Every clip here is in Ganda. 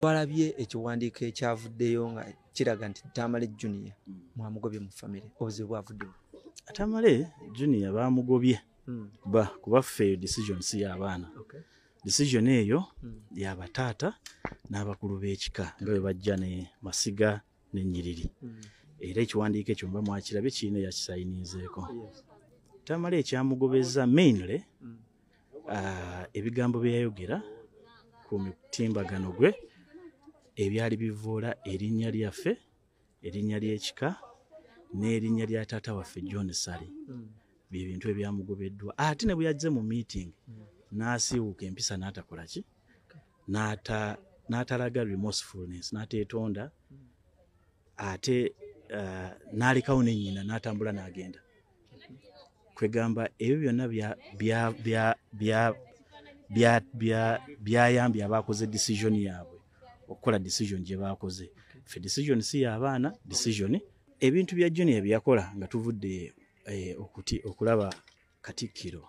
Twalabye ekiwandiiko ekyavuddeyo nga kiraga nti Tamale Junior mwamugobye mu famire, obuzibu bwavuddewo. Tamale Junior bamugobye ba kuba ffe decision si y'abaana. Decision eyo y'abataata n'abakulu b'ekika nga bwe bajja ne masiga n'ennyiriri. Era ekiwandiiko ekyo muba mwakirabye, kirina eyakisayinizeeko. Tamale ekyamugobeza mainly ebigambo bye yayogera ku mutimbagano gwe ebyali bivoola erinnya lyaffe, erinnya ly'ekika n'erinnya lya taata waffe John Ssali, bye bintu ebyamugobeddwa. Ate ne bwe yajze mu meeting n'asiiwuuka empisa, n'atakola ki, n'atalaga remorsefulness, n'ateetonda, ate n'alekawo ne nnyina n'atambula n'agenda. Kwegamba ebyo byonna byayambye abakoze decision yaabwe okukola decision gye baakoze. Ffe decision si y'abaana, decision ebintu bya Junior bye yakola nga tuvudde okulaba Katikkiro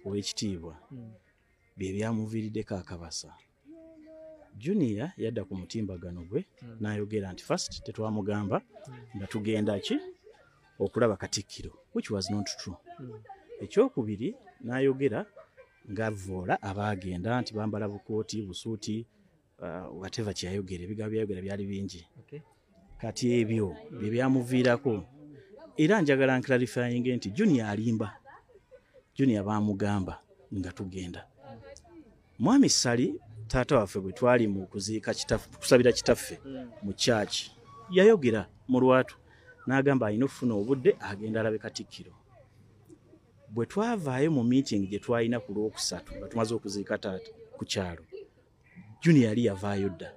ow'ekitiibwa bye byamuviiriddeko akabasa. Junior yadda ku mutimbagano gwe n'ayogera nti first tetwamugamba nga tugenda ki okulaba Katikkiro, which was not true. Ekyokubiri, n'ayogera ng'avvoola abaagenda nti bambala bukooti, busuuti, whatever kyeyayogera. Ebigambo byayogera byali bingi. Kati ebyo bye byamuviirako. Era njagala nclarifying nti Junior alimba. Junior baamugamba nga tugenda. Mwami Ssali, taata waffe, bwe twali mu kuziika kitaffe, kusabira kitaffe mu kyaki, yayogera mu lwatu n'agamba alina okufuna obudde agenda alabe Katikkiro. Bwe twavaayo mu meeting gye twalina ku Lwokusatu nga tumaze okuziika taata ku kyalo, Junior yali yavaayo dda.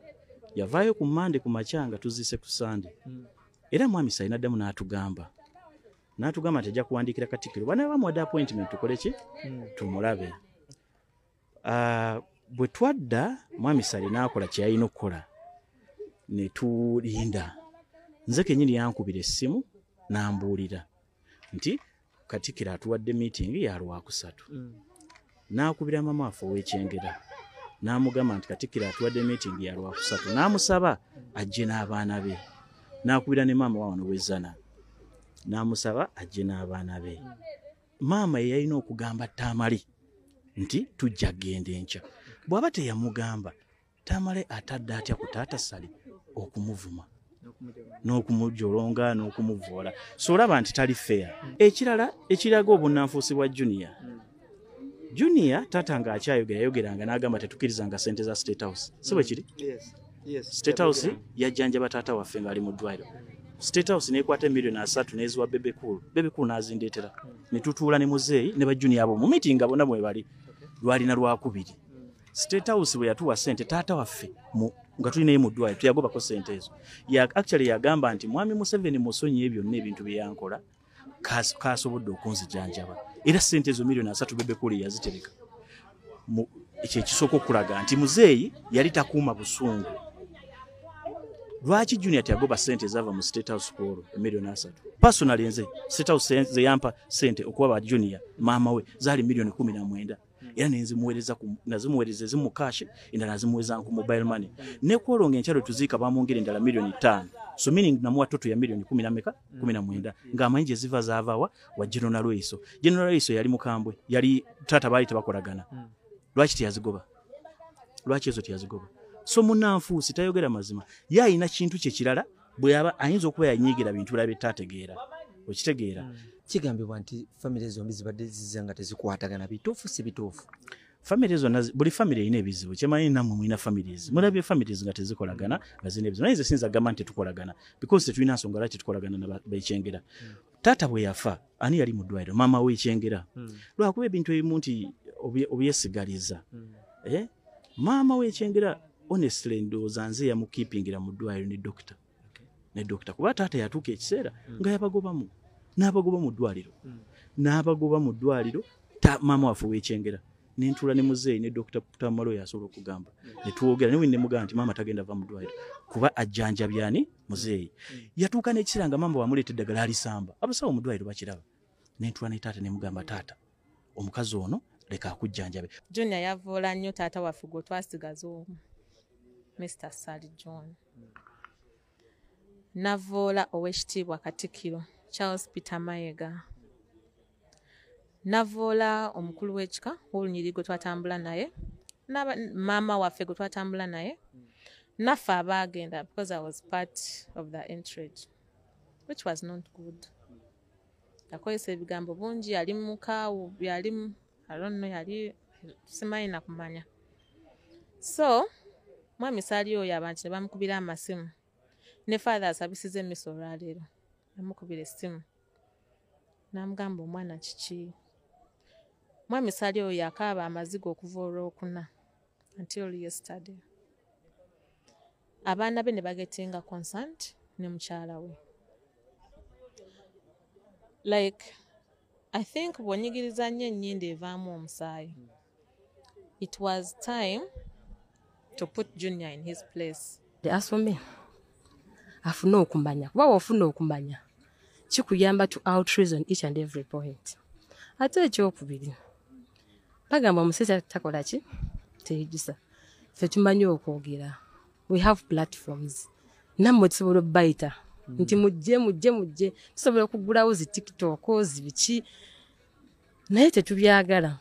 Yavaayo ku Mande ku makya nga tuziise ku Sande. Era mwami Ssali n'addamu n'atugamba nti ajja kuwandiikira Katikkiro bana bamuwadde appointment tukole ki, tumulabe. Bwe twadda, mwami Ssali n'akola kye yalina okukola ne tulinda. Nze kennyini yankubira essimu n'ambuulira nti Katikkiro atuwadde meeting ya Lwakusatu. N'akubira mama waffe ow'Ekyengera n'amugamba nti Katikkiro atuwadde meeting ya Lwakusatu, n'amusaba ajje n'abaana be. N'akubira ne maama wa wano w'Ezzana n'amusaba ajje n'abaana be. Maama ye yalina okugamba Tamale nti tujja kugenda enkya. Bw'aba teyamugamba, Tamale atadde atya ku taata Ssali okumuvuma n'okumujolonga n'okumuvoola? So olaba nti tali fair. Ekirala ekiraga obunnanfuusi bwa Junior, Junior taata ng'akyayogera yayogeranga n'agamba tetukkirizanga ssente za State House. Si bwe kiri? State House yajjanjaba taata waffe ng'ali mu ddwaliro. State House n'ekwata emiliyoni 30 n'eziwa Bebe Cool. Bebe Cool n'azindeetera ne tutuula ne muzeeyi ne bajunior abo mu meeting nga bonna mwe bali. Lwalina Lwakubiri. State House bwe yatuwa ssente taata waffe nga tuli naye mu ddwaliro, teyagobako ssente ezo. Actually yagamba nti mwami Museveni musonyiye byonna ebintu bye yankola, kasobodde okunzijanjaba. Era ssente ezo miliyoni 30 Bebe Cool yazitereka. Ekyo ekisooka okulaga nti muzeeyi yali takuuma busungu. Lwaki Junior teyagoba ssente ezava mu State House ku olwo, emiliyoni 30? Personally nze State House ze yampa ssente okuba ba Junior maama we zaali miliyoni 19, era nenzimuweereza, nazimuweereza ezimu cash, endala nazimuweereza ku mobile money. Ne ku olwo ng'enkyalo tuziika bamwongera endala miliyoni 5. So meaning namuwa total ya miliyoni kumi na meka? 19, ng'amanyi gye ziva, zaavawa wa General Nalweyiso. General Nalweyiso yali mukambwe, yali taata baali tebakolagana. Lwaki teyazigoba? Lwaki ezo teyazigoba? So munanfuusi, tayogera mazima. Ye alina kintu kye kirala bwe yaba ayinza okuba yanyiigira bintu birala byetaategeera, okitegeera? Kigambibwa nti famire zombi zibadde zizza nga tezikwatagana. Bituufu, si bituufu? Famire zonna buli famire erina ebizibu. Kyemanyi nammwe mulina families, mulabye families nga tezikolagana, nga zirina ebizibu. Naye nze siyinza kugamba nti tetukolagana because tetulina nsonga lwaki tetukolagana na Bekyengera. Taata bwe yafa, ani yali mu ddwaliro? Maama w'Ekyengera. Lwakuba ebintu ebimu nti obyesigaliza. Eh? Maama w'Ekyengera, honestly, ndowooza nze yamukeepingira mu ddwaliro ne dokita, kuba taata yatuuka ekiseera nga yabagobamu, n'abagoba mu ddwaliro, n'abagoba mu ddwaliro. Maama waffe w'Ekyengera nentuula ne muzeeyi ne Dokita Tamalo yasobola okugamba ne twogera ne ne mugamba nti maama tagenda va mu ddwaliro kuba ajjanjabyani muzeeyi. Yatuuka n'ekiseera nga maama wamuleeta eddagala alisamba, abasawo mu ddwaliro bakiraba. Nentuula ne taata ne mugamba, "Taata, omukazi ono leka akujjanjabe." Junior yavoola nnyo taata waffe gwe twasigaza omu. Mr Ssali John, navvoola Oweekitiibwa Katikkiro Charles Peter Mayiga, navvoola omukulu w'ekika w'olunyiriri gwe twatambula naye, maama waffe gwe twatambula naye, naffe abaagenda, because I was part of the entourage, which was not good. Yakozesa ebigambo bungi, yali mukaawu, yali I don't know, yali simanyi nakumanya. So mwami Saali oyo abantu ne bamukubira amasimu, ne Father asabisiza emmisa olwaleero namukubira essimu n'amugamba, "Omwana kiki?" Mwami Saali oyo yakaaba amaziga okuva olwokuna until yesterday. Abaana be ne bagetinga concerned ne mukyala we. Like, I think bw'onyigiriza nnyo ennyindo evaamu omusaayi. It was time to put Junior in his place. Asome afune okumanya, kuba woofuna okumanya kikuyamba to outreason each and every point. Ate ekyokubiri, bagamba omusajja takola ki, teyejjusa. Ffe tumanyi okwogera, we have platforms, nammwe tusobola obbayita nti mujje, mujje, mujje. Tusobola okugulawo zi TikTok, zibiki, naye tetubyagala.